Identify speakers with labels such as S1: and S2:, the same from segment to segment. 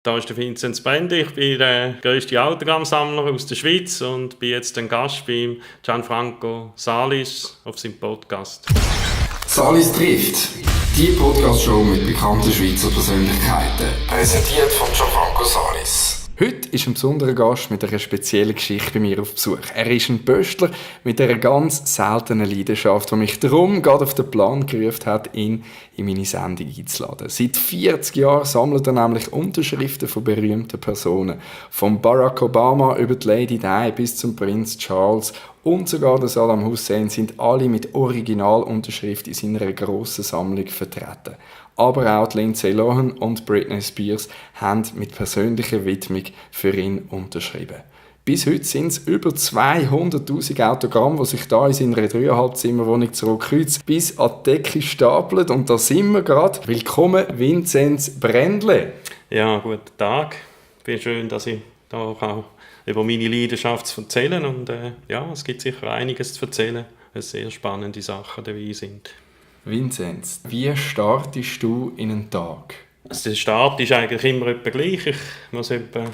S1: Da ist der Vinzenz Brändli. Ich bin der grösste Autogrammsammler aus der Schweiz und bin jetzt ein Gast beim Gianfranco Salis auf seinem Podcast.
S2: Salis trifft. Die Podcast-Show mit bekannten Schweizer Persönlichkeiten. Präsentiert von Gianfranco Salis. Heute ist ein besonderer Gast mit einer speziellen Geschichte bei mir auf Besuch. Er ist ein Pöstler mit einer ganz seltenen Leidenschaft, die mich darum gerade auf den Plan gerufen hat, ihn in meine Sendung einzuladen. Seit 40 Jahren sammelt er nämlich Unterschriften von berühmten Personen. Von Barack Obama über die Lady Di bis zum Prinz Charles und sogar der Saddam Hussein sind alle mit Originalunterschrift in seiner grossen Sammlung vertreten. Aber auch Lindsay Lohan und Britney Spears haben mit persönlicher Widmung für ihn unterschrieben. Bis heute sind es über 200'000 Autogramme, die sich da in seiner 3,5 Zimmerwohnung zurückkreuzen, bis an die Decke stapeln. Und da sind wir gerade. Willkommen, Vinzenz Brändli.
S1: Ja, guten Tag. Bin schön, dass ich da auch über meine Leidenschaft erzählen kann. Und es gibt sicher einiges zu erzählen, weil sehr spannende Sachen dabei sind.
S2: Vinzenz, wie startest du in einen Tag?
S1: Der Start ist eigentlich immer etwa gleich. Ich muss etwa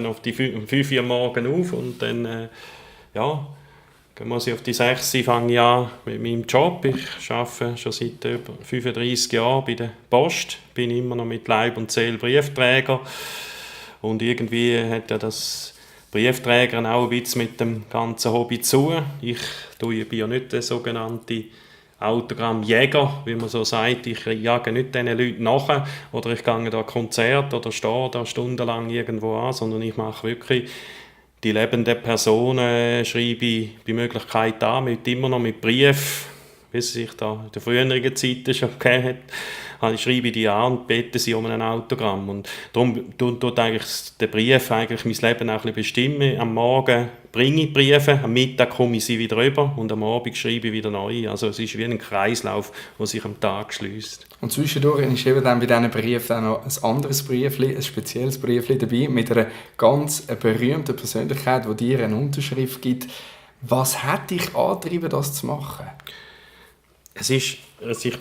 S1: auf die 5 Uhr morgen auf und dann muss ich auf die 6 Uhr fange ich an mit meinem Job. Ich arbeite schon seit über 35 Jahren bei der Post, bin immer noch mit Leib und Seele Briefträger und irgendwie hat ja das Briefträger auch ein bisschen mit dem ganzen Hobby zu. Ich bin ja nicht der sogenannte Autogrammjäger, wie man so sagt. Ich jage nicht diesen Leuten nach oder ich gehe da Konzert oder stehe da stundenlang irgendwo an, sondern ich mache wirklich die lebenden Personen, schreibe bei Möglichkeit an, immer noch mit Brief, wie es sich da in der früheren Zeit schon gegeben hat. Ich schreibe die an und bete sie um ein Autogramm. Und darum tut eigentlich der Brief eigentlich mein Leben auch ein bisschen bestimmen. Am Morgen bringe ich Briefe, am Mittag komme ich sie wieder rüber und am Abend schreibe ich wieder neu. Also es ist wie ein Kreislauf, der sich am Tag schließt.
S2: Und zwischendurch ist eben dann bei diesen Briefen noch ein anderes Briefchen, ein spezielles Briefchen dabei mit einer ganz berühmten Persönlichkeit, die dir eine Unterschrift gibt. Was hat dich angetrieben, das zu machen?
S1: Ich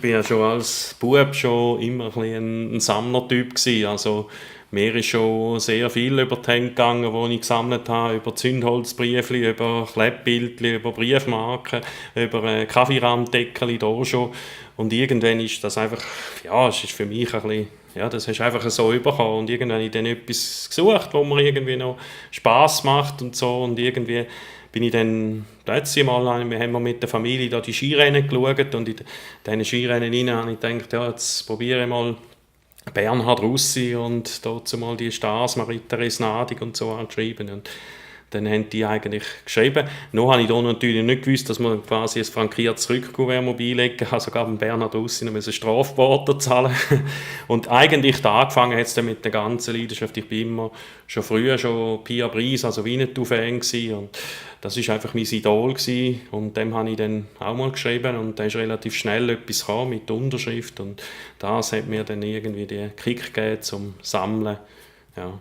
S1: bin ja schon als Bub schon immer ein Sammlertyp gewesen. Also mir ist schon sehr viel über die Hände gegangen, die ich gesammelt habe, über Zündholzbriefli, über Klebbildli, über Briefmarken, über Kaffeerahmdeckel da schon. Und irgendwann ist das einfach, es ist für mich ein bisschen, das hast du einfach so bekommen. Und irgendwann habe ich dann etwas gesucht, wo mir irgendwie noch Spass macht und so. Und irgendwie bin ich dann letztes Mal haben wir mit der Familie da die Skirennen geschaut und in diesen Skirennen habe ich gedacht, jetzt probiere ich mal Bernhard Russi und dazu mal die Stars, Marita Resnadig und so anzuschreiben. Und dann haben die eigentlich geschrieben. Noch habe ich da natürlich nicht gewusst, dass man quasi ein frankiertes Rückkuvert beilegen kann. Sogar beim Bernhard Russi noch Strafbauten zahlen. Und eigentlich da angefangen hat es dann mit der ganzen Leidenschaft. Ich bin immer schon früher Pia Brice, also Winnetou-Fan gewesen. Und das war einfach mein Idol gewesen. Und dem habe ich dann auch mal geschrieben. Und da ist relativ schnell etwas gekommen mit der Unterschrift. Und das hat mir dann irgendwie den Kick gegeben zum Sammeln. Ja.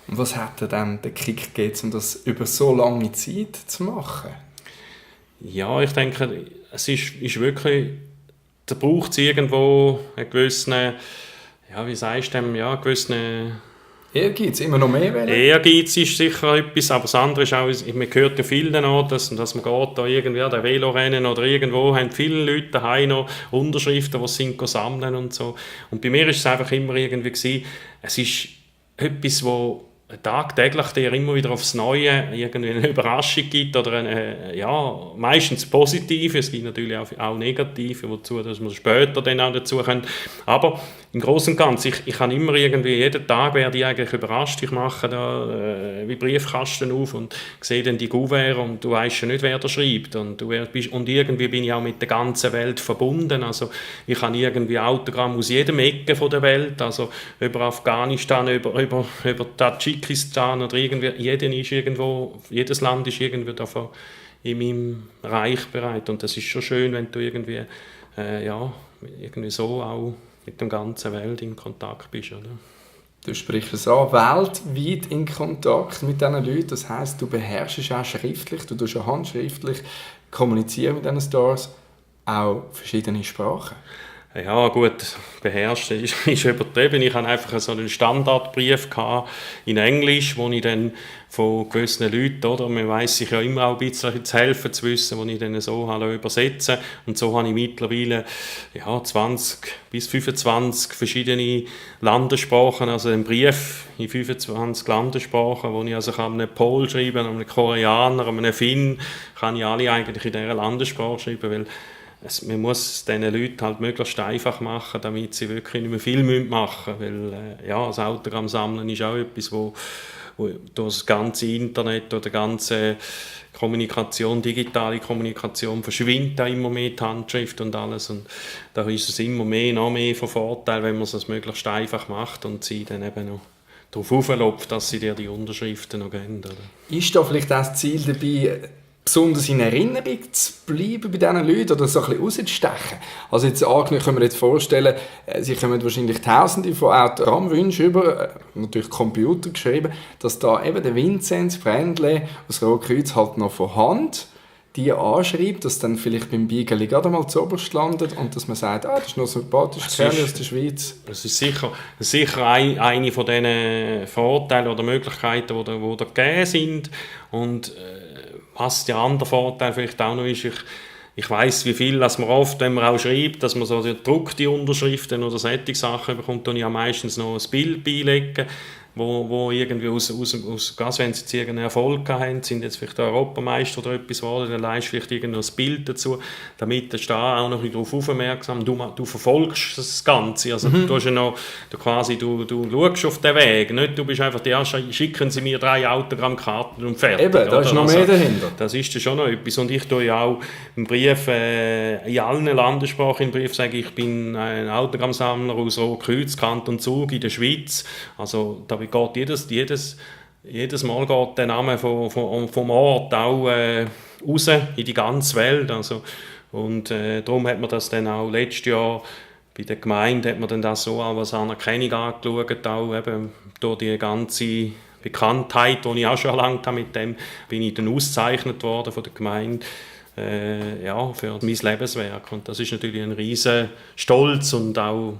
S2: Und was hat dir dann den Kick gegeben, um das über so lange Zeit zu machen?
S1: Ja, ich denke, es ist wirklich, da braucht es irgendwo einen gewissen,
S2: Ehrgeiz, immer noch mehr wollen?
S1: Ehrgeiz ist sicher etwas, aber das andere ist auch, man hört ja vielen an, dass man geht da irgendwie an den Velorennen oder irgendwo, haben viele Leute daheim noch Unterschriften, die sind sammeln und so. Und bei mir ist es einfach immer irgendwie gewesen, es ist etwas, wo tagtäglich dir immer wieder aufs Neue irgendwie eine Überraschung gibt oder meistens positive, es gibt natürlich auch negative, wozu dass wir später dann auch dazu können. Aber im Großen und Ganzen, ich kann immer irgendwie, jeden Tag werde ich eigentlich überrascht, ich mache da wie Briefkasten auf und sehe dann die Kuvert und du weißt ja nicht, wer da schreibt und irgendwie bin ich auch mit der ganzen Welt verbunden, also ich habe irgendwie Autogramm aus jedem Ecke von der Welt, also über Afghanistan, über Tadschikistan oder irgendwie, jedes Land ist irgendwie davon in meinem Reich bereit und das ist schon schön, wenn du irgendwie so auch mit der ganzen Welt in Kontakt bist, oder?
S2: Du sprichst es an, weltweit in Kontakt mit diesen Leuten, das heisst, du beherrschst auch schriftlich, du tust auch handschriftlich kommunizieren mit diesen Stars, auch verschiedene Sprachen.
S1: Ja gut, beherrscht ist übertrieben. Ich hatte einfach so einen Standardbrief in Englisch, wo ich dann von gewissen Leuten, oder, man weiss sich ja immer auch ein bisschen zu helfen, zu wissen, wo ich dann so übersetzen. Und so habe ich mittlerweile 20 bis 25 verschiedene Landessprachen, also einen Brief in 25 Landessprachen, wo ich also einem Pol schreiben, einem Koreaner, einem Finn, kann ich alle eigentlich in dieser Landessprache schreiben, weil man muss es diesen Leuten halt möglichst einfach machen, damit sie wirklich nicht mehr viel machen müssen. Weil das Autogramm sammeln ist auch etwas, wo durch das ganze Internet oder die ganze Kommunikation, digitale Kommunikation, verschwindet da immer mehr die Handschrift und alles. Und da ist es immer noch mehr von Vorteil, wenn man es möglichst einfach macht und sie dann eben noch darauf auflopft, dass sie dir die Unterschriften noch geben. Oder?
S2: Ist da vielleicht auch das Ziel dabei, besonders in Erinnerung zu bleiben bei diesen Leuten oder so ein bisschen rauszustechen? Also jetzt angenommen, können wir jetzt vorstellen, Sie kommen wahrscheinlich Tausende von Autogrammwünschen über, natürlich Computer geschrieben, dass da eben der Vinzenz Brändle aus Rotkreuz halt noch von Hand die anschreibt, dass dann vielleicht beim Beigeli gerade mal zuoberst landet und dass man sagt, das ist noch sympathisch, Kerl aus der Schweiz.
S1: Das ist sicher eine von diesen Vorteilen oder Möglichkeiten, die da gegeben sind. Und was der andere Vorteil vielleicht auch noch ist, ich weiss, wie viel dass man oft, wenn man auch schreibt, dass man so gedruckte Unterschriften oder solche Sachen bekommt, dann ja meistens noch ein Bild beilegen, wo irgendwie wenn sie jetzt irgendeinen Erfolg haben, sind jetzt vielleicht Europameister oder etwas geworden, dann leistest du vielleicht irgendein Bild dazu, damit du da auch noch darauf aufmerksam, du verfolgst das Ganze, also du schaust auf den Weg, nicht du bist einfach schicken sie mir 3 Autogrammkarten und fertig.
S2: Eben, da ist noch mehr dahinter.
S1: Das ist schon noch etwas und ich tue ja auch im Brief, in allen Landessprachen im Brief sage ich bin ein Autogrammsammler aus Rotkreuz, Kanton Zug in der Schweiz, also da geht jedes Mal geht der Name vom Ort auch raus in die ganze Welt. Also, und darum hat man das dann auch letztes Jahr bei der Gemeinde hat man dann das so auch als Anerkennung angeschaut, auch eben durch die ganze Bekanntheit, die ich auch schon erlangt habe mit dem, bin ich dann ausgezeichnet worden von der Gemeinde. Für mein Lebenswerk. Und das ist natürlich ein riesen Stolz und auch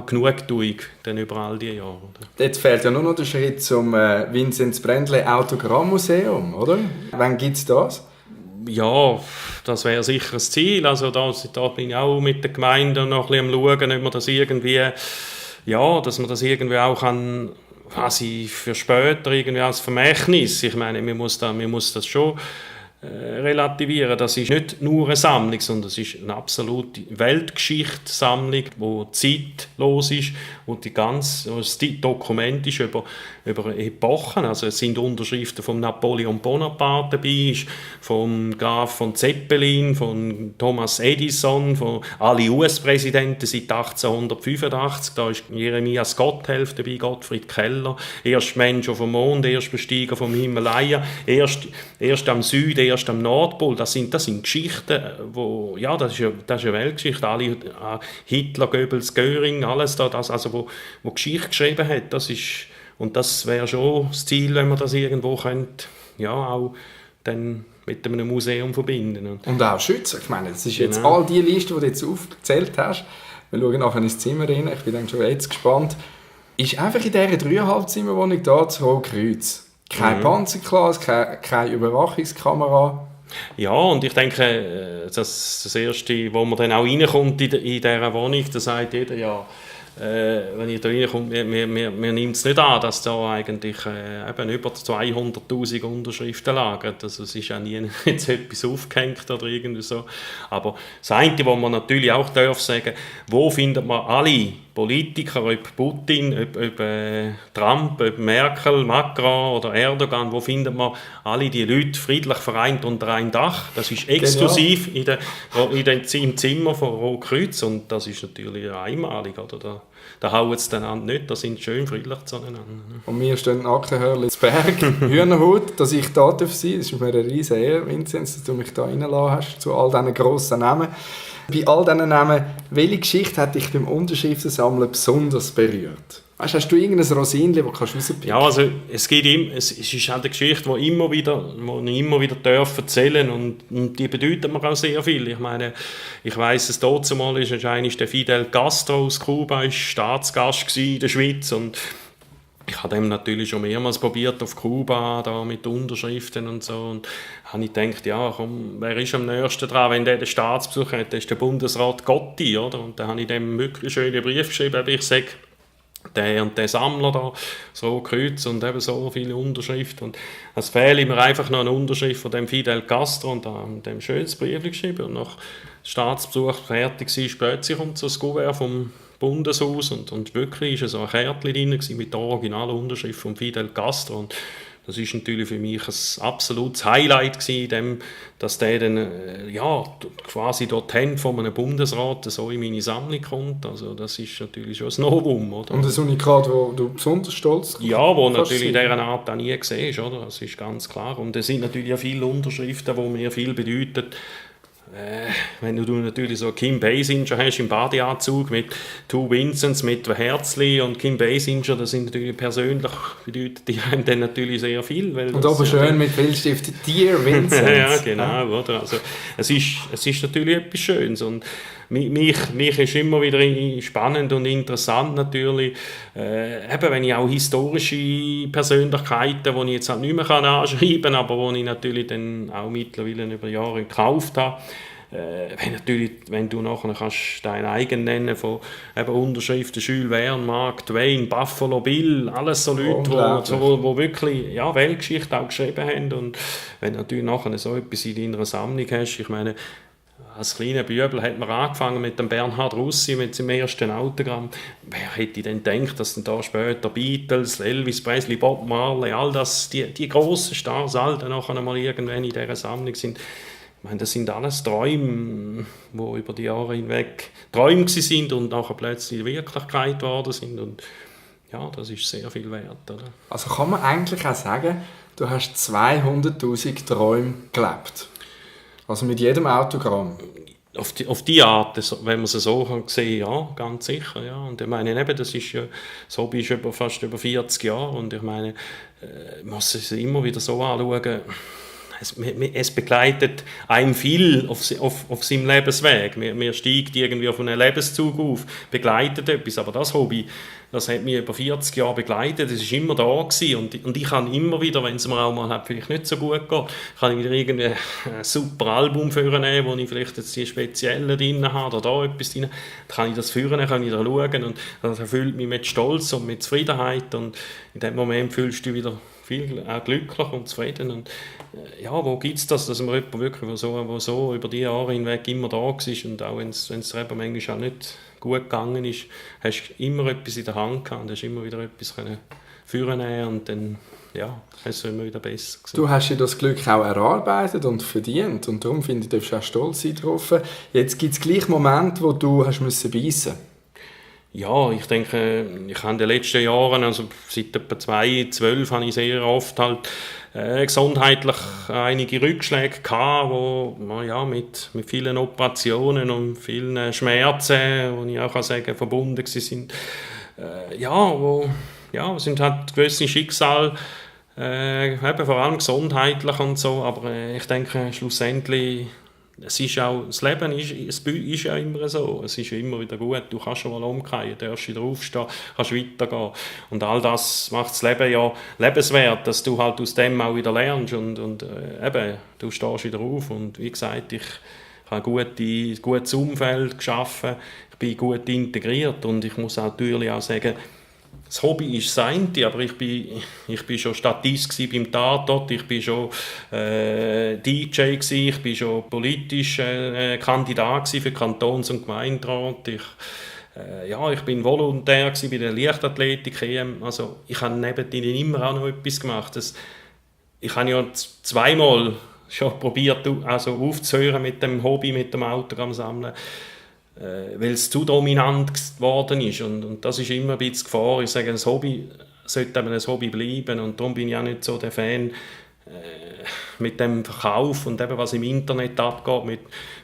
S1: Genugtuung dann über all die Jahre. Oder?
S2: Jetzt fehlt ja nur noch der Schritt zum Vinzenz Brändle Autogrammmuseum, oder? Wann gibt es das?
S1: Ja, das wäre sicher ein Ziel. Also da bin ich auch mit der Gemeinde noch ein bisschen am Schauen, ob man das irgendwie, dass man das irgendwie auch kann, quasi für später irgendwie als Vermächtnis. Ich meine, man muss das schon relativieren. Das ist nicht nur eine Sammlung, sondern es ist eine absolute Weltgeschichtssammlung, die zeitlos ist und das Dokument ist über Epochen. Also es sind Unterschriften von Napoleon Bonaparte dabei, vom Graf von Zeppelin, von Thomas Edison, von alle US-Präsidenten seit 1885. Da ist Jeremias Gotthelf dabei, Gottfried Keller, erst Mensch auf dem Mond, erst Besteiger vom Himalaya, erst am Süden, erst am Nordpol. Das sind Geschichten, das ist eine Weltgeschichte. Alle Hitler, Goebbels, Göring, alles da, wo Geschichte geschrieben hat, und das wäre schon das Ziel, wenn man das irgendwo könnte, auch dann mit einem Museum verbinden.
S2: Und auch schützen. Ich meine, das ist jetzt all die Liste, die du jetzt aufgezählt hast. Wir schauen nachher ins Zimmer rein. Ich bin dann schon jetzt gespannt. Ist einfach in dieser 3,5 Zimmerwohnung hier zu Rotkreuz. Kein Panzerglas, keine Überwachungskamera.
S1: Ja, und ich denke, das Erste, wo man dann auch reinkommt in dieser Wohnung, da sagt jeder, wenn ihr da reinkommt, wir nehmen es nicht an, dass da eigentlich eben über 200'000 Unterschriften lagern. Also es ist ja nie jetzt etwas aufgehängt oder irgendwie so. Aber das eine, was man natürlich auch sagen, wo findet man alle Politiker, ob Putin, ob Trump, ob Merkel, Macron oder Erdogan, wo findet man alle die Leute friedlich vereint unter einem Dach? Das ist exklusiv im Zimmer von Rotkreuz und das ist natürlich einmalig. Oder? Da hauen sie dann nicht, da sind schön friedlich zueinander.
S2: Und mir stehen Nackenhörli zu Berg, Hühnerhut, dass ich da sein darf. Das ist mir eine riesige Ehre, Vinzenz, dass du mich da reingelassen hast, zu all diesen grossen Namen. Bei all diesen Namen, welche Geschichte hat dich beim Unterschriftensammeln besonders berührt? Weißt, hast du irgendein Rosinchen, das kannst du rauspicken?
S1: Ja, also es ist eine Geschichte, die ich immer wieder erzählen darf und die bedeutet mir auch sehr viel. Ich meine, ich weiss, es dazumal ist wahrscheinlich der Fidel Castro aus Kuba, ist Staatsgast in der Schweiz und ich habe dem natürlich schon mehrmals probiert auf Kuba, da mit Unterschriften und so. Und habe ich gedacht, ja, komm, wer ist am nächsten dran, wenn der den Staatsbesuch hat? Das ist der Bundesrat Gotti, oder? Und dann habe ich dem wirklich einen schönen Brief geschrieben, ich sage, der und der Sammler da, so Kreuz und eben so viele Unterschriften. Und es fehlt mir einfach noch eine Unterschrift von dem Fidel Castro und dem schönes Brief geschrieben. Und nach Staatsbesuch fertig war, plötzlich kommt so ein Kuvert vom Bundeshaus und wirklich war so ein Kärtchen drin mit der originalen Unterschrift von Fidel Castro. Und das ist natürlich für mich ein absolutes Highlight gewesen, dass der dann quasi dorthin von einem Bundesrat so in meine Sammlung kommt. Also das ist natürlich schon ein Novum, oder?
S2: Und ein Unikat, wo du besonders stolz
S1: ja, wo natürlich in dieser Art auch nie gesehen ist, oder? Das ist ganz klar. Und es sind natürlich auch viele Unterschriften, die mir viel bedeuten. Wenn du natürlich so Kim Basinger hast im Badeanzug mit Two Vincents, mit Herzli und Kim Basinger, das sind natürlich persönlich, bedeutet die haben dann natürlich sehr viel. Weil
S2: und aber schön mit Filzstift Dear Vincent.
S1: Ja, genau. Oder? Also, es ist natürlich etwas Schönes und mich ist immer wieder spannend und interessant natürlich, eben wenn ich auch historische Persönlichkeiten, die ich jetzt halt nicht mehr anschreiben kann, aber die ich natürlich dann auch mittlerweile über Jahre gekauft habe, wenn du nachher kannst deinen eigenen nennen von eben Unterschriften Jules Verne, Mark Twain, Buffalo Bill, alles so Leute, die wirklich Weltgeschichte auch geschrieben haben und wenn du natürlich nachher so etwas in deiner Sammlung hast, ich meine, als kleiner Bübel hat man angefangen mit dem Bernhard Russi, mit seinem ersten Autogramm. Wer hätte denn gedacht, dass dann da später Beatles, Elvis Presley, Bob Marley, all das, die grossen Stars, all dann nachher mal irgendwann in dieser Sammlung sind. Ich meine, das sind alles Träume, die über die Jahre hinweg Träume sind und nachher plötzlich Wirklichkeit geworden sind. Und ja, das ist sehr viel wert. Oder?
S2: Also kann man eigentlich auch sagen, du hast 200'000 Träume gelebt. Also mit jedem Autogramm?
S1: Auf die Art, wenn man es so sehen kann, ja, ganz sicher. Ja. Und ich meine, eben, das Hobby ist fast über 40 Jahre und ich meine, man muss es immer wieder so anschauen, es begleitet einem viel auf seinem Lebensweg. Man steigt irgendwie auf einen Lebenszug auf, begleitet etwas, aber das Hobby, das hat mich über 40 Jahre begleitet, das war immer da gewesen. Und ich kann immer wieder, wenn es mir auch mal vielleicht nicht so gut geht, kann ich wieder irgendwie ein super Album vornehmen, wo ich vielleicht jetzt die speziellen drin habe oder da etwas drin, dann kann ich das vornehmen, kann ich da schauen und das erfüllt mich mit Stolz und mit Zufriedenheit und in dem Moment fühlst du dich wieder viel glücklich und zufrieden und ja, wo gibt es das, dass man jemand wirklich, wo so über die Jahre hinweg immer da war und auch wenn es eben manchmal auch nicht gut gegangen ist, hast du immer etwas in der Hand gehabt und hast immer wieder etwas führen und dann hast du immer wieder besser gewesen.
S2: Du hast dir das Glück auch erarbeitet und verdient und darum finde ich, darfst du auch stolz sein drauf. Jetzt gibt es gleich Momente, wo du hast müssen beißen.
S1: Ja, ich denke, ich habe in den letzten Jahren, also seit etwa 2012, habe ich sehr oft halt gesundheitlich einige Rückschläge gehabt, wo mit vielen Operationen und vielen Schmerzen, die ich auch sagen verbunden sind. Es sind halt gewisse Schicksale, eben vor allem gesundheitlich und so, aber ich denke schlussendlich das Leben ist ja immer so. Es ist ja immer wieder gut. Du kannst schon mal umkehren, du darfst wieder aufstehen, kannst weitergehen. Und all das macht das Leben ja lebenswert, dass du halt aus dem auch wieder lernst. Und eben, du stehst wieder auf. Und wie gesagt, ich habe ein gutes Umfeld geschaffen, ich bin gut integriert. Und ich muss natürlich auch sagen, das Hobby ist das eine, aber ich bin schon Statist beim Tatort, ich bin schon DJ gewesen, ich bin schon politisch Kandidat für Kantons- und Gemeinderat. Ich bin Volontär bei der Leichtathletik EM. Also ich habe neben immer auch noch etwas gemacht. Ich habe ja zweimal schon probiert, also aufzuhören mit dem Hobby, mit dem Autogramm sammeln, weil es zu dominant geworden ist und das ist immer ein bisschen Gefahr. Ich sage, ein Hobby sollte eben ein Hobby bleiben und darum bin ich auch nicht so der Fan mit dem Verkauf und eben was im Internet abgeht,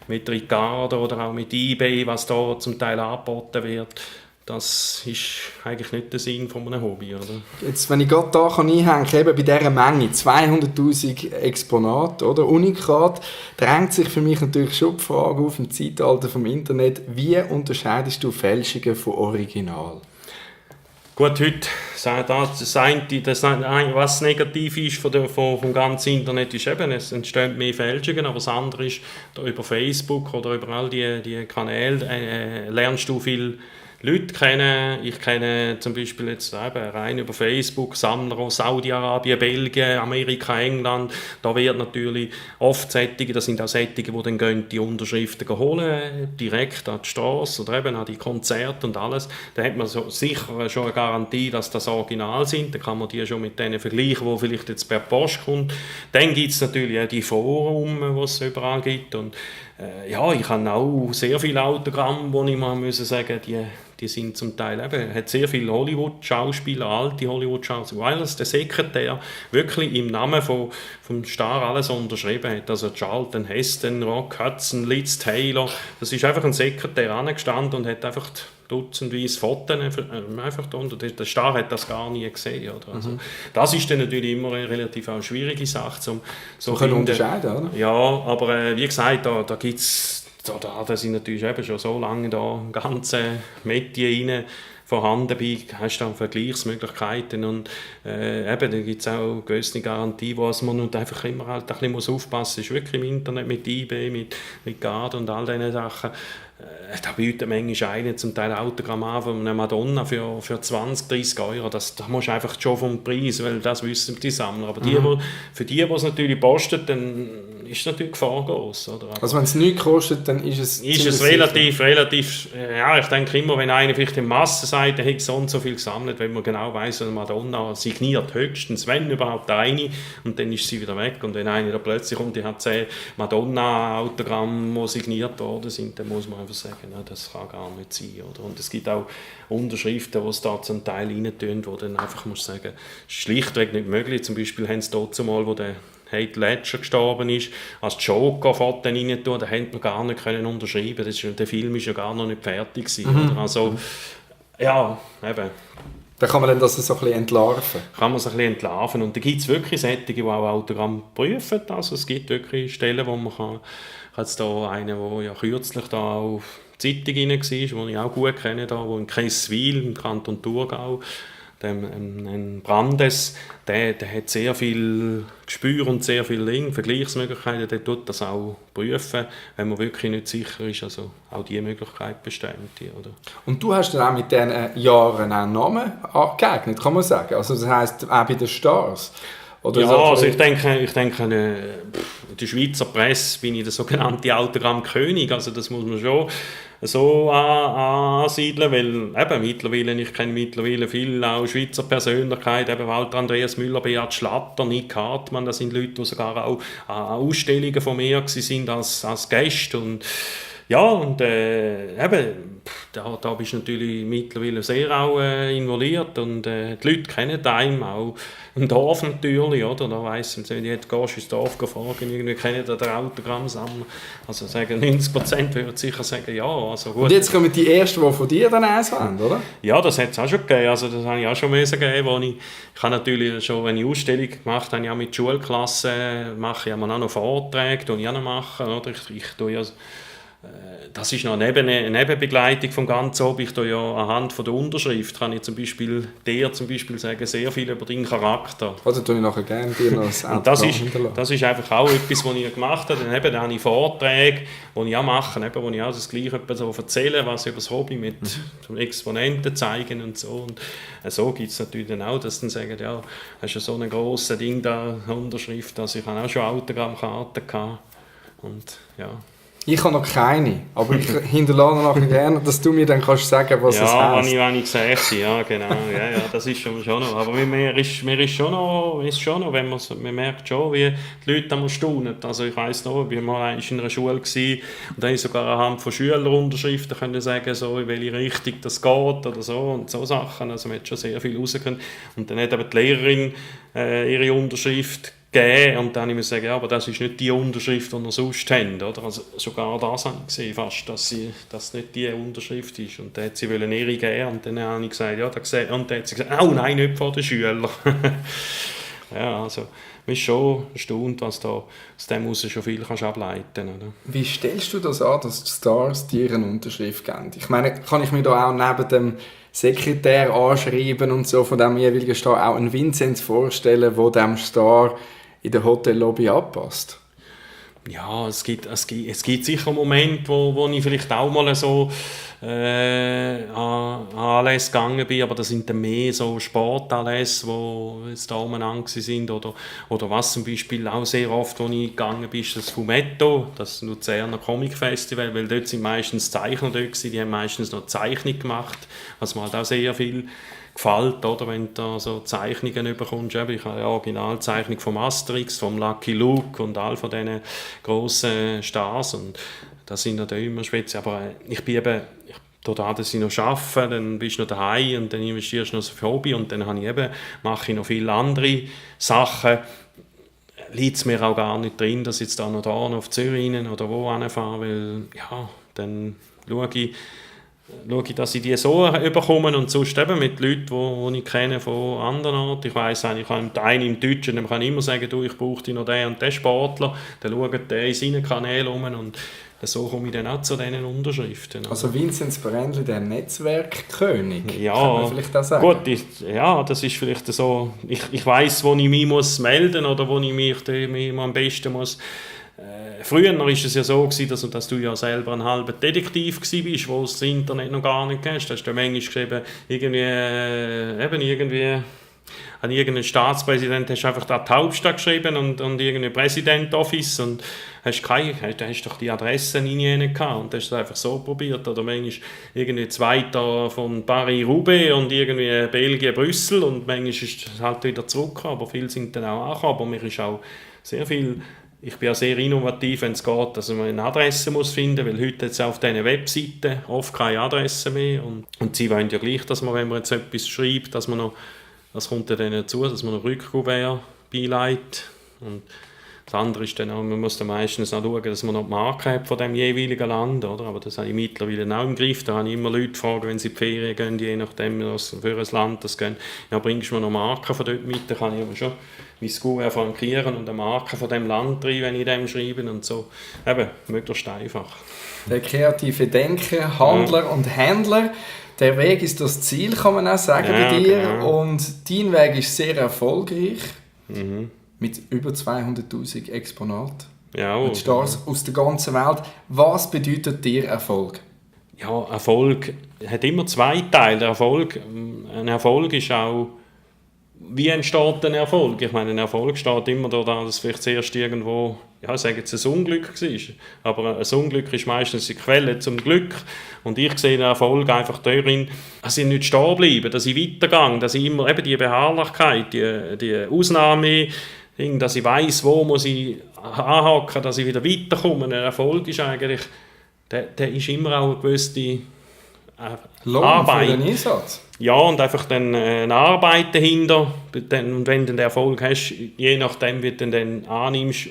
S1: mit Ricardo oder auch mit eBay, was da zum Teil angeboten wird. das ist eigentlich nicht der Sinn von einem Hobby, oder?
S2: Jetzt, wenn ich gerade da einhängen kann, eben bei dieser Menge, 200'000 Exponate, oder, Unikat, drängt sich für mich natürlich schon die Frage auf im Zeitalter vom Internet, wie unterscheidest du Fälschungen von Original?
S1: Gut, heute sagt was negativ ist vom ganzen Internet, ist eben, es entstehen mehr Fälschungen, aber das andere ist, da über Facebook oder über all die Kanäle lernst du viel Leute kennen. Ich kenne zum Beispiel jetzt eben rein über Facebook Sammler aus Saudi-Arabien, Belgien, Amerika, England. Da wird natürlich oft Sättige, das sind auch Sättige, die dann gehen, die Unterschriften holen, direkt an die Straße oder eben an die Konzerte und alles. Da hat man so sicher schon eine Garantie, dass das Original sind. Da kann man die schon mit denen vergleichen, die vielleicht jetzt per Post kommt. Dann gibt es natürlich auch die Foren, die es überall gibt. Und ja, ich habe auch sehr viele Autogramme, wo ich mal muss sagen, die sind zum Teil eben, hat sehr viele Hollywood-Schauspieler, alte Hollywood-Schauspieler, weil es der Sekretär wirklich im Namen vom Star alles unterschrieben hat. Also Charlton Heston, Rock Hudson, Liz Taylor, das ist einfach ein Sekretär angestanden und hat einfach dutzendweise Fotos einfach da, und der Star hat das gar nie gesehen. Oder? Also, das ist dann natürlich immer eine relativ auch schwierige Sache. So
S2: können unterscheiden, oder?
S1: Ja, aber wie gesagt, da gibt es, da sind natürlich eben schon so lange da ganze Medien rein vorhanden bin, hast du dann Vergleichsmöglichkeiten und eben, da gibt es auch gewisse Garantie, wo man einfach immer halt ein bisschen aufpassen muss, ist wirklich im Internet mit eBay, mit Guard und all diesen Sachen. Da bietet manchmal einen zum Teil Autogramm an von einer Madonna für 20, 30 Euro. Da musst du einfach schon vom Preis, weil das wissen die Sammler. Aber für die es natürlich postet, dann ist natürlich Gefahr groß. Oder?
S2: Also wenn es nichts kostet, dann ist es
S1: relativ, ja, ich denke immer, wenn einer vielleicht in Masse sagt, er hat so und so viel gesammelt, wenn man genau weiss, eine Madonna signiert höchstens, wenn überhaupt eine, und dann ist sie wieder weg. Und wenn einer da plötzlich kommt, die hat 10 Madonna-Autogramme, die signiert worden sind, dann muss man einfach sagen, na, das kann gar nicht sein. Oder? Und es gibt auch Unterschriften, die es da zum Teil rein tun, wo dann einfach muss sagen, schlichtweg nicht möglich. Zum Beispiel haben sie dort zumal, wo der Heath Ledger gestorben ist, als Joker-Fotos rein tun, da hätte man gar nicht unterschreiben können. Der Film war ja gar noch nicht fertig gewesen, oder? Also, ja, eben.
S2: Da kann man dann das so ein bisschen entlarven.
S1: Kann man es ein bisschen entlarven. Und da gibt es wirklich solche, die auch Autogramm prüfen. Also es gibt wirklich Stellen, wo man kann. Ich habe jetzt hier einen, der ja kürzlich da auf die Zeitung rein war, den ich auch gut kenne, da, wo in Kesswil, im Kanton Thurgau, ein Brandes, der hat sehr viel Gespür und sehr viele Vergleichsmöglichkeiten, der tut das auch prüfen, wenn man wirklich nicht sicher ist. Also auch diese Möglichkeit besteht. Oder?
S2: Und du hast dann auch mit diesen Jahren einen Namen angeeignet, kann man sagen? Also das heisst auch bei den Stars? Oder
S1: ja,
S2: so
S1: also ich denke in der Schweizer Presse bin ich der sogenannte Autogrammkönig, also das muss man schon so ansiedeln, weil eben ich kenne mittlerweile viele auch Schweizer Persönlichkeiten, eben Walter Andreas Müller, Beat Schlatter, Nick Hartmann, das sind Leute, die sogar auch an Ausstellungen von mir waren als Gäste und ja, und eben, da bist du natürlich mittlerweile sehr auch involviert und die Leute kennen einen auch im Dorf natürlich, oder? Da weiss man, wenn du jetzt gehst ins Dorf fragen, irgendwie kennen den Autogrammsammler. Also sagen 90% würden sicher sagen, ja, also gut.
S2: Und jetzt kommen die Ersten, die von dir dann eins haben, oder?
S1: Ja, das hat es auch schon gegeben, also das habe ich auch schon gegeben, wo ich habe natürlich schon, wenn ich Ausstellung gemacht habe, ich auch mit Schulklassen, mache ich auch noch Vorträge, die ich auch noch mache, oder? Ich tue ja das ist noch eine Nebenbegleitung vom ganzen Hobby. Ich tue ja anhand von der Unterschrift kann ich zum Beispiel sagen, sehr viel über deinen Charakter.
S2: Also tue ich nachher gerne dir noch das
S1: das ist einfach auch etwas, was ich gemacht habe. Dann habe ich Vorträge, die ich auch mache, wo ich auch das Gleiche so erzähle, was über das Hobby mit Exponenten zeigen und so. Und so gibt es natürlich dann auch, dass dann sagen, ja, hast du so ein grosses Ding da, Unterschrift, also ich habe auch schon Autogrammkarten gehabt. Und ja.
S2: Ich habe noch keine, aber ich hinterlasse nachher gerne, dass du mir dann kannst sagen, was es heisst.
S1: Ja, wenn ich sehe sie, ja, genau. Ja, das ist schon noch. Aber mir ist schon noch, wenn man merkt schon, wie die Leute einmal staunen. Also ich weiss noch, ich war mal in einer Schule gewesen, und da habe ich sogar anhand von Schülerunterschriften können sagen, so, in welche Richtung das geht oder so und so Sachen. Also man hat schon sehr viel rausgekommen. Und dann hat eben die Lehrerin ihre Unterschrift gegeben geben und dann muss ich sagen, ja, aber das ist nicht die Unterschrift, die wir sonst haben. Oder? Also sogar das habe ich gesehen, fast, dass das nicht die Unterschrift ist. Und dann hat sie ihre geben und dann habe ich gesagt, ja, und dann hat sie gesagt, oh nein, nicht vor den Schülern. Ja, also man ist schon erstaunt, was da aus dem heraus schon viel kannst ableiten kannst.
S2: Wie stellst du das an, dass die Stars dir eine Unterschrift geben? Ich meine, kann ich mir da auch neben dem Sekretär anschreiben und so von dem jeweiligen Star auch einen Vinzenz vorstellen, der dem Star in der Hotellobby anpasst?
S1: Ja, es gibt sicher Momente, wo ich vielleicht auch mal so an Anlässe gegangen bin, aber das sind dann mehr so Sportanlässe, wo jetzt da umeinander sind oder was zum Beispiel auch sehr oft, wo ich gegangen bin, ist das Fumetto, das Luzerner Comic Festival, weil dort sind meistens Zeichner dort gewesen, die haben meistens noch Zeichnung gemacht, was mir halt auch sehr viel gefällt, oder, wenn du da so Zeichnungen bekommst. Ich habe eine Originalzeichnung vom Asterix, vom Lucky Luke und all von diesen grossen Stars und das sind natürlich immer speziell. Aber ich bin eben, dadurch, dass ich noch arbeite, dann bist du noch daheim und dann investierst du noch so für Hobby und dann mache ich noch viele andere Sachen. Liegt es mir auch gar nicht drin, dass ich jetzt da noch auf Zürich oder wo hinfahre, weil ja, dann schaue ich, dass ich die so bekomme und sonst eben mit Leuten, die ich kenne von anderen Orten. Ich weiss eigentlich, ich habe einen im Deutschen, dem kann ich immer sagen, du, ich brauche noch den und den Sportler, dann schaut der in seinen Kanälen um und so komme ich dann auch zu diesen Unterschriften.
S2: Also Vinzenz Brändli, der Netzwerkkönig,
S1: ja,
S2: kann man vielleicht auch sagen.
S1: Gut, ja, das ist vielleicht so, ich weiss, wo ich mich melden muss oder wo ich mich am besten muss. Früher war es ja so, dass du ja selber ein halber Detektiv warst, wo das Internet noch gar nicht hast. Da hast du manchmal geschrieben, an irgendeinen Staatspräsident hast du einfach da die Hauptstadt geschrieben und irgendein Präsident-Office und hast doch die Adresse nie gehabt und hast es einfach so probiert. Oder manchmal irgendwie Zweiter von Paris-Roubaix und irgendwie Belgien-Brüssel und manchmal ist es halt wieder zurückgekommen, aber viele sind dann auch angekommen. Aber mir ist auch sehr viel... Ich bin ja sehr innovativ, wenn es geht, dass man eine Adresse muss finden muss, weil heute jetzt auf diesen Webseiten oft keine Adresse mehr und sie wollen ja gleich, dass man, wenn man jetzt etwas schreibt, dass man noch, das kommt ja dann dazu, dass man noch Rückkuvert beileitet und das andere ist dann auch, man muss dann meistens auch schauen, dass man noch die Marke hat von dem jeweiligen Land, oder? Aber das habe ich mittlerweile auch im Griff, da habe ich immer Leute fragen, wenn sie in die Ferien gehen, je nachdem, was für ein Land das gehen, ja, bringst du mir noch Marken von dort mit, dann kann ich aber schon mein School frankieren und eine Marke von dem Land rein, wenn ich dem schreibe und so. Eben, möglichst einfach. Der
S2: kreative Denker, Handler und Händler, der Weg ist das Ziel, kann man auch sagen bei dir. Genau. Und dein Weg ist sehr erfolgreich. Mhm. Mit über 200'000 Exponaten.
S1: Ja,
S2: mit Stars aus der ganzen Welt. Was bedeutet dir Erfolg?
S1: Ja, Erfolg hat immer zwei Teile. Ein Erfolg ist auch, wie entsteht ein Erfolg? Ich meine, ein Erfolg steht immer da, dass vielleicht zuerst irgendwo, ja, ich sage jetzt, ein Unglück war. Aber ein Unglück ist meistens die Quelle zum Glück. Und ich sehe den Erfolg einfach darin, dass ich nicht stehen bleibe, dass ich weitergehe, dass ich immer eben die Beharrlichkeit, die Ausnahme, dass ich weiss, wo muss ich anhaken, dass ich wieder weiterkomme. Ein Erfolg ist eigentlich, der ist immer auch eine gewisse
S2: Arbeit. Für den Einsatz.
S1: Ja, und einfach dann eine Arbeit dahinter. Und wenn du den Erfolg hast, je nachdem, wie du den annimmst,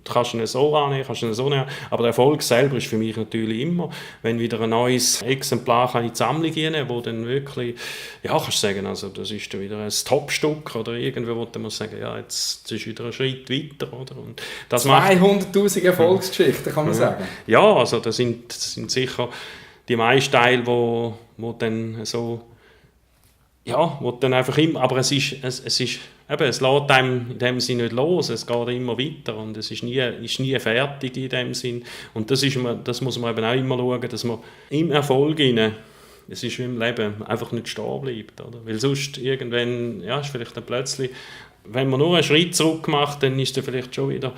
S1: kannst du ihn so annehmen, kannst du ihn so nehmen. Aber der Erfolg selber ist für mich natürlich immer, wenn wieder ein neues Exemplar in die Sammlung gehen, wo dann wirklich, ja, kannst du sagen, also das ist dann wieder ein Top-Stück oder irgendwo, wo man sagen, ja, jetzt ist wieder ein Schritt weiter. Oder? Und das
S2: 200'000 Erfolgsgeschichten, kann man sagen.
S1: Ja, also das sind sicher die meisten Teile, wo dann so, ja, wo dann einfach immer, aber es lässt einem in dem Sinne nicht los, es geht immer weiter und es ist nie fertig in dem Sinn. Und das muss man eben auch immer schauen, dass man im Erfolg es ist wie im Leben, einfach nicht stehen bleibt. Oder? Weil sonst irgendwann, ja, ist vielleicht dann plötzlich, wenn man nur einen Schritt zurück macht, dann ist dann vielleicht schon wieder,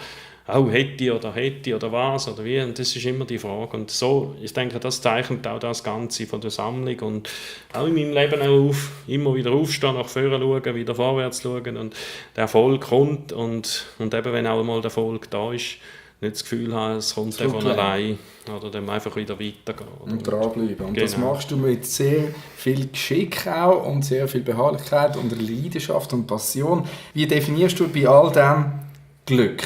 S1: hätte oder was oder wie, und das ist immer die Frage. Und so, ich denke, das zeichnet auch das Ganze von der Sammlung und auch in meinem Leben auch immer wieder aufstehen, nach vorne schauen, wieder vorwärts schauen und der Erfolg kommt und eben, wenn auch mal der Erfolg da ist, nicht das Gefühl haben, es kommt von allein oder dann einfach wieder weitergehen.
S2: Und dranbleiben. Und das machst du mit sehr viel Geschick auch und sehr viel Beharrlichkeit und Leidenschaft und Passion. Wie definierst du bei all dem Glück.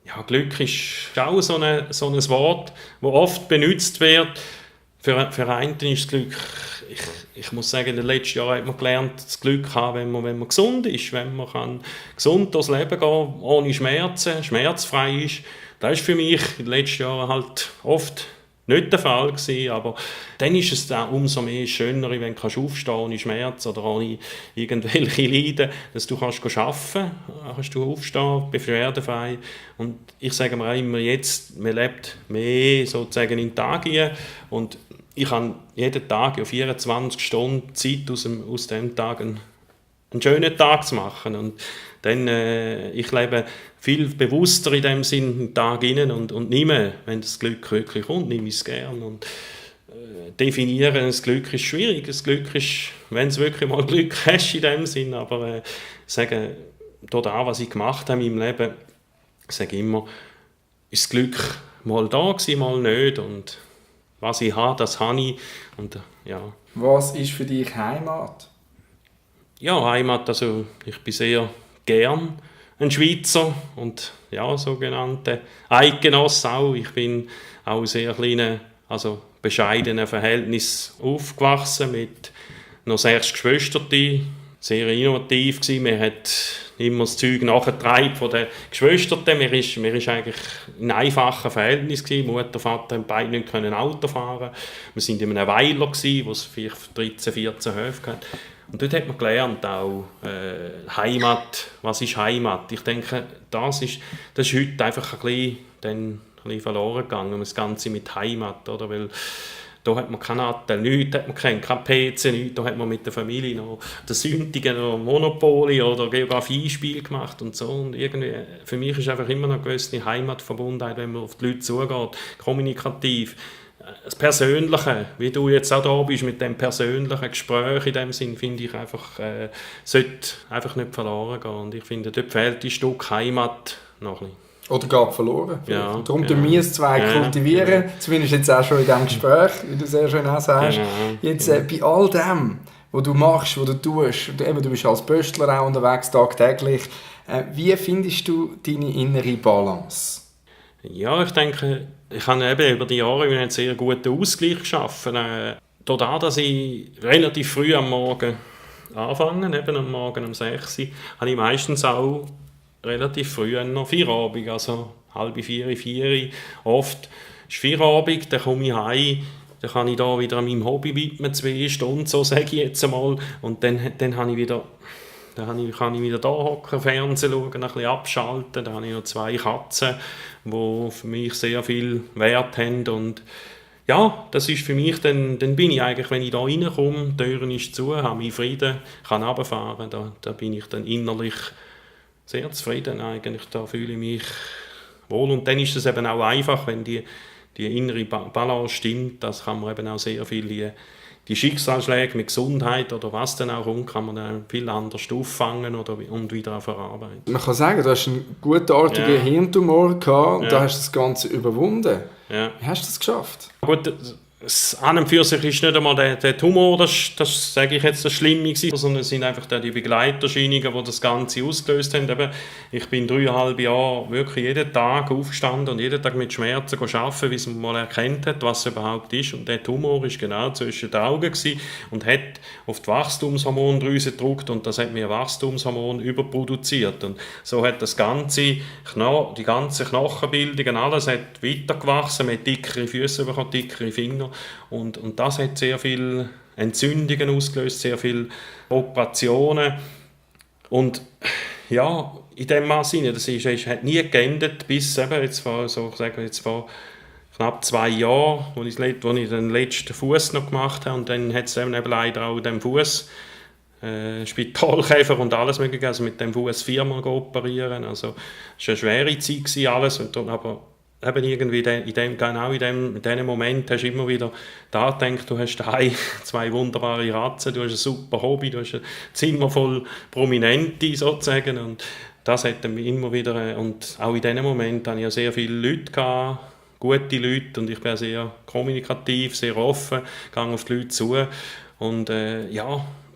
S1: Ja, Glück ist auch so ein Wort, das oft benutzt wird. Für einen ist das Glück, ich muss sagen, in den letzten Jahren hat man gelernt, das Glück haben, wenn man gesund ist, wenn man gesund durchs Leben gehen kann, ohne Schmerzen, schmerzfrei ist. Das ist für mich in den letzten Jahren halt oft nicht der Fall gewesen, aber dann ist es dann umso mehr schöner, wenn du aufstehen kannst ohne Schmerz oder ohne irgendwelche Leiden, dass du kannst arbeiten kannst, du aufstehen, beschwerdefrei. Und ich sage mir auch immer jetzt, man lebt mehr sozusagen in den Tag hinein und ich habe jeden Tag, ja 24 Stunden Zeit aus dem Tag einen schönen Tag zu machen. Und dann, ich lebe viel bewusster in dem Sinn in den Tag hinein und nehme, wenn das Glück wirklich kommt, nehme ich es gern. Und definieren, das Glück ist schwierig. Das Glück ist, wenn es wirklich mal Glück hast in dem Sinn, aber sagen, durch das, was ich gemacht habe in meinem Leben, ich sage immer, ist das Glück mal da gewesen, mal nicht. Und was ich habe, das habe ich. Und, ja.
S2: Was ist für dich Heimat?
S1: Ja, Heimat, also ich bin sehr gern ein Schweizer und ja, sogenannte Eidgenosse auch. Ich bin auch sehr kleinen, also bescheidenen Verhältnis aufgewachsen mit noch 6 Geschwistern, sehr innovativ gewesen. Man hat immer das Zeug nachgetragen von den Geschwistern. Wir ist eigentlich in einfachen Verhältnis gewesen. Mutter, Vater haben beide nicht Auto fahren. Wir sind in einem Weiler gewesen, wo es vielleicht 13, 14 Höfe hat. Und dort hat man gelernt auch Heimat. Was ist Heimat? Ich denke, das ist heute einfach ein bisschen verloren gegangen, das Ganze mit Heimat, oder? Weil da hat man keinen Anteil, nichts hat man kein PC, nichts, da hat man mit der Familie noch den Sündigen noch Monopoly oder Geografiespiel gemacht und so. Und irgendwie, für mich ist einfach immer noch eine gewisse Heimatverbundenheit, wenn man auf die Leute zugeht, kommunikativ. Das Persönliche, wie du jetzt auch da bist, mit dem persönlichen Gespräch in dem Sinn, finde ich einfach, sollte einfach nicht verloren gehen. Und ich finde, dort fehlt ein Stück Heimat noch ein bisschen.
S2: Oder geht verloren.
S1: Ja,
S2: darum tun wir es zwei kultivieren, zumindest jetzt auch schon in diesem Gespräch, wie du sehr schön auch sagst. Jetzt bei all dem, was du machst, was du tust, du bist als Pöstler auch unterwegs, tagtäglich, wie findest du deine innere Balance?
S1: Ja, ich denke, ich habe eben über die Jahre einen sehr guten Ausgleich geschaffen. Dadurch, dass ich relativ früh am Morgen anfange, eben am Morgen um 6 Uhr, habe ich meistens auch relativ früh noch Feierabend, also 3:30, 4 Uhr. Oft ist Feierabend, dann komme ich heim, dann kann ich da wieder meinem Hobby widmen, 2 Stunden, so sage ich jetzt einmal. Und dann habe ich wieder... kann ich wieder da hocken, Fernsehen schauen, ein bisschen abschalten. Dann habe ich noch 2 Katzen, die für mich sehr viel Wert haben. Und ja, das ist für mich, dann bin ich eigentlich, wenn ich da reinkomme, die Türen ist zu, habe meinen Frieden, kann runterfahren, da bin ich dann innerlich sehr zufrieden eigentlich. Da fühle ich mich wohl. Und dann ist es eben auch einfach, wenn die innere Balance stimmt, das kann man eben auch sehr viel die Schicksalsschläge mit Gesundheit oder was dann auch kommt, kann man dann viel anders auffangen und wieder verarbeiten.
S2: Man kann sagen, du hast einen gutartigen Hirntumor gehabt und da hast du das Ganze überwunden.
S1: Ja.
S2: Wie hast du das geschafft?
S1: Gut, an und für sich ist nicht einmal der Tumor, das sage ich jetzt, das Schlimme gewesen, sondern es sind einfach die Begleiterscheinungen, die das Ganze ausgelöst haben. Eben, ich bin 3,5 Jahre wirklich jeden Tag aufgestanden und jeden Tag mit Schmerzen arbeiten, bis man mal erkannt hat, was es überhaupt ist. Und der Tumor war genau zwischen den Augen gewesen und hat auf die Wachstumshormondrüse gedrückt und das hat mir Wachstumshormon überproduziert. Und so hat die ganze Knochenbildung, alles hat weitergewachsen, mit dickere Füße bekommen, dickere Finger. Und das hat sehr viele Entzündungen ausgelöst, sehr viele Operationen. Und ja, in dem Maße, das hat nie geendet, bis eben jetzt vor knapp 2 Jahren, wo ich den letzten Fuß noch gemacht habe. Und dann hat es eben leider auch den Fuß Spitalkäfer und alles mögliche, also mit dem Fuß 4-mal operieren. Also es war eine schwere Zeit gewesen, alles, aber eben irgendwie in diesem Moment hast du immer wieder da gedacht, du hast daheim 2 wunderbare Katzen, du hast ein super Hobby, du hast ein Zimmer voll Prominente sozusagen und das hat dann immer wieder, und auch in diesem Moment hatte ich ja sehr viele Leute gehabt, gute Leute, und ich bin sehr kommunikativ, sehr offen, gehe auf die Leute zu und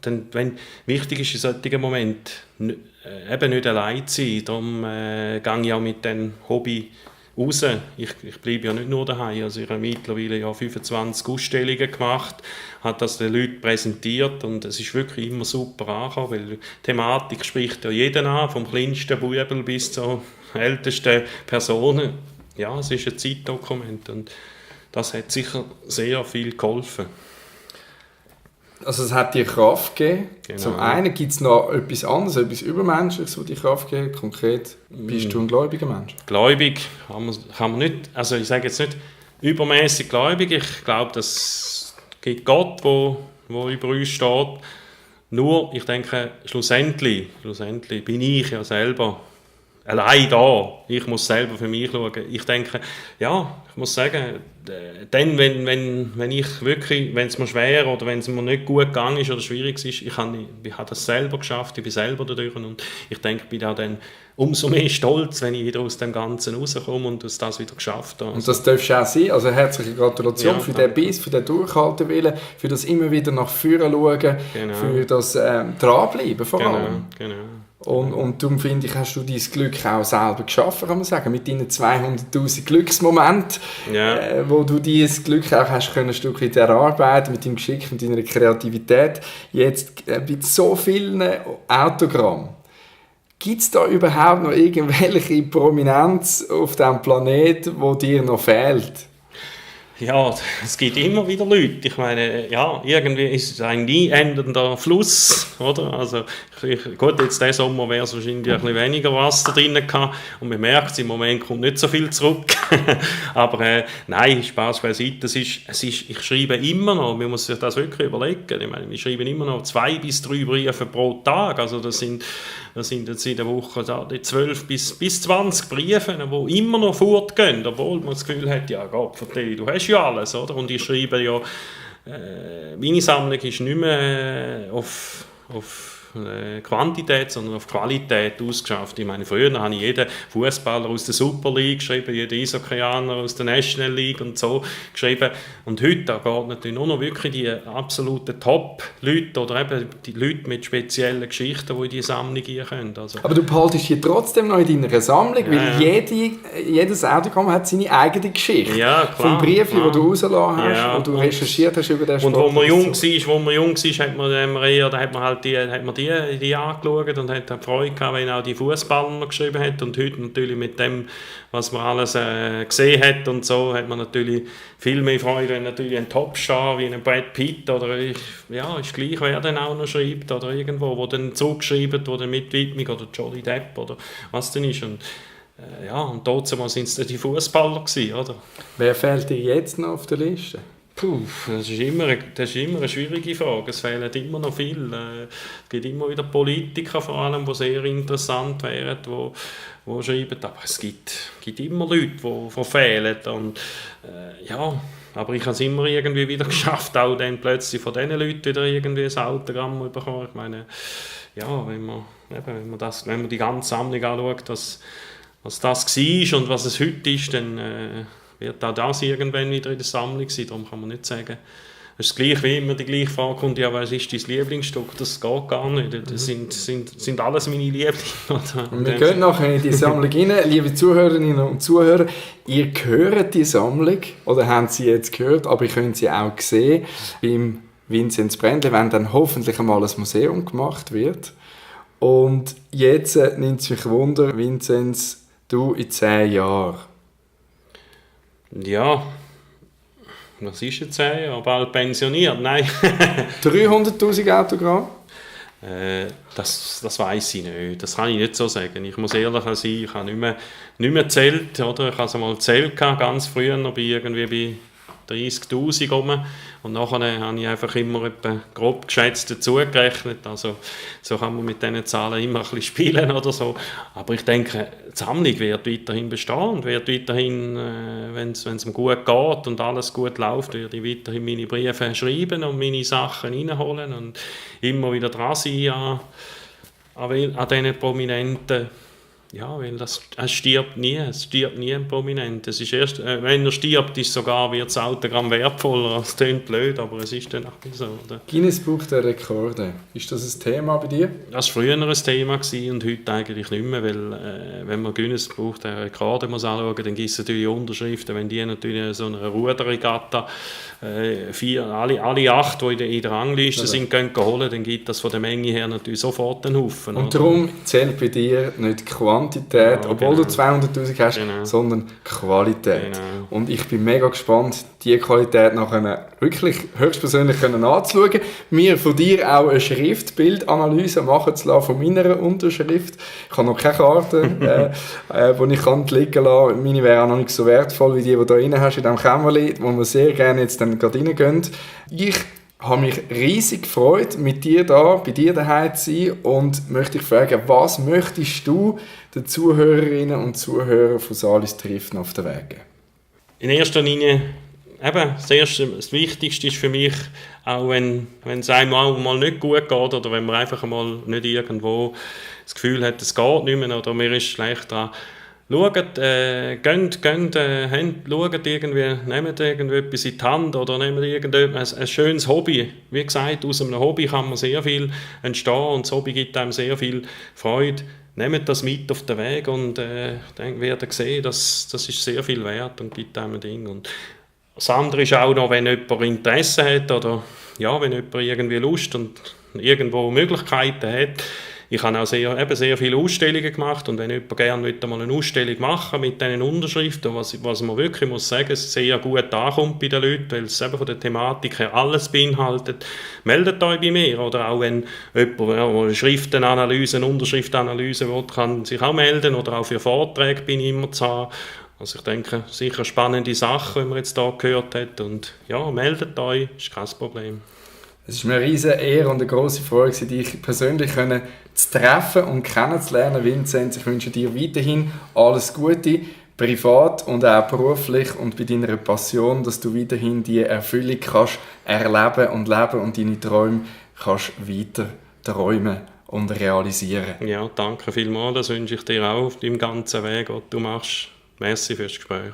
S1: dann, wichtig ist in solchen Momenten eben nicht allein zu sein. Darum gehe ich auch mit diesem Hobby raus. Ich bleibe ja nicht nur daheim. Also ich habe mittlerweile ja 25 Ausstellungen gemacht, habe das den Leuten präsentiert und es ist wirklich immer super angekommen, weil die Thematik spricht ja jeden an, vom kleinsten Bubel bis zur ältesten Personen. Ja, es ist ein Zeitdokument und das hat sicher sehr viel geholfen.
S2: Also es hat dir Kraft gegeben.
S1: Genau.
S2: Zum einen gibt es noch etwas anderes, etwas Übermenschliches, das dir Kraft gegeben hat. Konkret, bist du ein gläubiger Mensch?
S1: Gläubig kann man nicht, also ich sage jetzt nicht übermäßig gläubig. Ich glaube, es gibt Gott, wo über uns steht. Nur, ich denke, schlussendlich bin ich ja selber allein da. Ich muss selber für mich schauen. Ich denke, ja, ich muss sagen, dann, wenn ich wirklich, wenn es mir schwer oder wenn es mir nicht gut gegangen ist oder schwierig ist, ich habe das selber geschafft, ich bin selber dadurch und ich denke, ich bin auch dann umso mehr stolz, wenn ich wieder aus dem Ganzen rauskomme und das wieder geschafft habe.
S2: Und das darfst du auch sein. Also herzliche Gratulation für den Biss, für den Durchhaltewillen, für das immer wieder nach vorne schauen,
S1: Genau.
S2: für das Dranbleiben vor allem.
S1: Genau.
S2: Und darum finde ich, hast du dein Glück auch selber geschaffen, kann man sagen, mit deinen 200'000 Glücksmomenten, wo du dieses Glück auch hast können, ein Stück weit erarbeiten, mit deinem Geschick, mit deiner Kreativität. Jetzt mit so vielen Autogrammen. Gibt es da überhaupt noch irgendwelche Prominenz auf diesem Planeten, die dir noch fehlt?
S1: Ja, es gibt immer wieder Leute. Ich meine, ja, irgendwie ist es ein nie endender Fluss, oder? Also, gut, jetzt diesen Sommer wäre es wahrscheinlich ein bisschen weniger Wasser drin gehabt und man merkt, im Moment kommt nicht so viel zurück. Aber nein, Spaß beiseite. Ich schreibe immer noch, man muss sich das wirklich überlegen. Ich meine, wir schreiben immer noch 2 bis 3 Briefe pro Tag. Also das sind jetzt in der Woche 12 bis 20 Briefe, die immer noch fortgehen, obwohl man das Gefühl hat, ja Gott, du hast ja alles, oder? Und ich schreibe ja, meine Sammlung ist nicht mehr auf Quantität, sondern auf Qualität ausgeschafft. Ich meine, früher habe ich jeden Fußballer aus der Super League geschrieben, jeden Eishockeyaner aus der National League und so geschrieben. Und heute da geht natürlich nur noch wirklich die absoluten Top-Leute oder eben die Leute mit speziellen Geschichten, die in die Sammlung gehen können. Also,
S2: aber du behaltest die trotzdem noch in deiner Sammlung, weil jedes Autogramm hat seine eigene Geschichte.
S1: Ja, klar.
S2: Vom Brief, den du rausgelassen hast, wo du recherchiert hast über den Sport.
S1: Und wo man jung war, hat man halt die angeschaut und hat Freude gehabt, wenn auch die Fußballer noch geschrieben hat. Und heute natürlich mit dem, was man alles gesehen hat und so, hat man natürlich viel mehr Freude, wenn natürlich ein Topstar wie ein Brad Pitt oder ist gleich, wer dann auch noch schreibt oder irgendwo, wo dann zugeschrieben, wo dann mit Widmung oder Johnny Depp oder was denn ist. Und und trotzdem waren es die Fußballer gewesen, oder?
S2: Wer fehlt dir jetzt noch auf der Liste?
S1: Das ist immer eine schwierige Frage. Es fehlen immer noch viel. Es gibt immer wieder Politiker, vor allem, die sehr interessant wären, die schreiben. Aber es gibt immer Leute, die fehlen. Und, aber ich habe es immer irgendwie wieder geschafft, auch dann plötzlich von diesen Leuten wieder irgendwie ein Autogramm zu bekommen. Ich meine, ja, wenn man die ganze Sammlung anschaut, was das war und was es heute ist, dann wird auch das irgendwann wieder in der Sammlung sein. Darum kann man nicht sagen, es ist gleich wie immer die gleiche Frage kommt, ja, was ist dein Lieblingsstück? Das geht gar nicht. Das sind alles meine Lieblinge.
S2: Und wir gehen nachher in die Sammlung rein. Liebe Zuhörerinnen und Zuhörer, ihr hört die Sammlung, oder habt sie jetzt gehört, aber ihr könnt sie auch sehen beim Vinzenz Brändli, wenn dann hoffentlich einmal ein Museum gemacht wird. Und jetzt nimmt es mich Wunder, Vinzenz, du in 10 Jahren.
S1: Ja, was ist jetzt 10 Jahre? Bald pensioniert? Nein.
S2: 300'000 Autogramm?
S1: Das weiss ich nicht. Das kann ich nicht so sagen. Ich muss ehrlich sein, ich habe nicht mehr gezählt. Oder? Ich habe es einmal gezählt, ganz früher, noch bei 30'000 rum. Und nachher habe ich einfach immer etwa grob geschätzt dazugerechnet. Also, so kann man mit diesen Zahlen immer ein bisschen spielen oder so. Aber ich denke, die Sammlung wird weiterhin bestehen und wird weiterhin, wenn es mir gut geht und alles gut läuft, werde ich weiterhin meine Briefe schreiben und meine Sachen reinholen und immer wieder dran sein an diesen Prominenten. Ja, weil es stirbt nie ein Prominent. Es ist erst, wenn er stirbt, ist sogar, wird das Autogramm wertvoller. Es klingt blöd, aber es ist dann auch so. Oder?
S2: Guinness Buch der Rekorde, ist das ein Thema bei dir?
S1: Das war früher ein Thema gewesen und heute eigentlich nicht mehr, weil wenn man Guinness Buch der Rekorde muss anschauen, dann gibt es natürlich Unterschriften, wenn die natürlich so eine Ruderregatta alle 8, die in der Rangliste sind, gehen holen, dann gibt das von der Menge her natürlich sofort einen Haufen.
S2: Und darum zählt bei dir nicht Quantität, ja, obwohl du 200'000 hast, sondern Qualität. Genau. Und ich bin mega gespannt, diese Qualität nachher wirklich höchstpersönlich anzuschauen. Mir von dir auch eine Schriftbildanalyse machen zu lassen von meiner Unterschrift. Ich habe noch keine Karte, die ich liegen lassen kann. Meine wäre auch noch nicht so wertvoll wie die du da drin hast in diesem Kämmerchen, wo wir sehr gerne jetzt dann gerade reingehen. Ich habe mich riesig gefreut, mit dir da, bei dir daheim zu sein und möchte dich fragen, was möchtest du den Zuhörerinnen und Zuhörern von Salis trifft auf den Wegen?
S1: In erster Linie, das Wichtigste ist für mich, auch wenn es einem mal nicht gut geht oder wenn man einfach mal nicht irgendwo das Gefühl hat, es geht nicht mehr oder mir ist schlecht dran, schaut irgendwie, nehmt irgendetwas in die Hand oder nehmt ein schönes Hobby. Wie gesagt, aus einem Hobby kann man sehr viel entstehen und das Hobby gibt einem sehr viel Freude. Nehmt das mit auf den Weg und dann werdet ihr sehen, das ist sehr viel wert und gibt einem ein Ding. Und das andere ist auch noch, wenn jemand Interesse hat oder ja, wenn jemand irgendwie Lust und irgendwo Möglichkeiten hat. Ich habe auch sehr viele Ausstellungen gemacht und wenn jemand gerne mal eine Ausstellung machen mit diesen Unterschriften, was man wirklich muss sagen, es sehr gut ankommt bei den Leuten, weil es eben von der Thematik her alles beinhaltet, meldet euch bei mir. Oder auch wenn jemand eine Schriftenanalyse, eine Unterschriftanalyse will, kann sich auch melden oder auch für Vorträge bin ich immer zu haben. Also ich denke, sicher spannende Sachen, wenn man jetzt hier gehört hat und ja, meldet euch, ist kein Problem.
S2: Es war mir eine riesige Ehre und eine grosse Freude, dich persönlich zu treffen und kennenzulernen. Vinzenz, ich wünsche dir weiterhin alles Gute, privat und auch beruflich und bei deiner Passion, dass du weiterhin die Erfüllung kannst erleben und leben und deine Träume kannst weiter träumen und realisieren.
S1: Ja, danke vielmals, das wünsche ich dir auch auf deinem ganzen Weg, was du machst. Merci fürs Gespräch.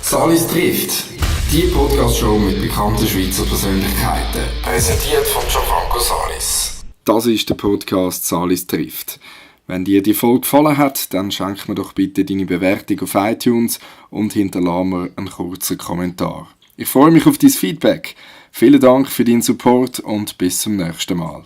S2: Salis trifft. Die Podcast-Show mit bekannten Schweizer Persönlichkeiten. Präsentiert von Gianfranco Salis. Das ist der Podcast Salis trifft. Wenn dir die Folge gefallen hat, dann schenk mir doch bitte deine Bewertung auf iTunes und hinterlasse mir einen kurzen Kommentar. Ich freue mich auf dein Feedback. Vielen Dank für deinen Support und bis zum nächsten Mal.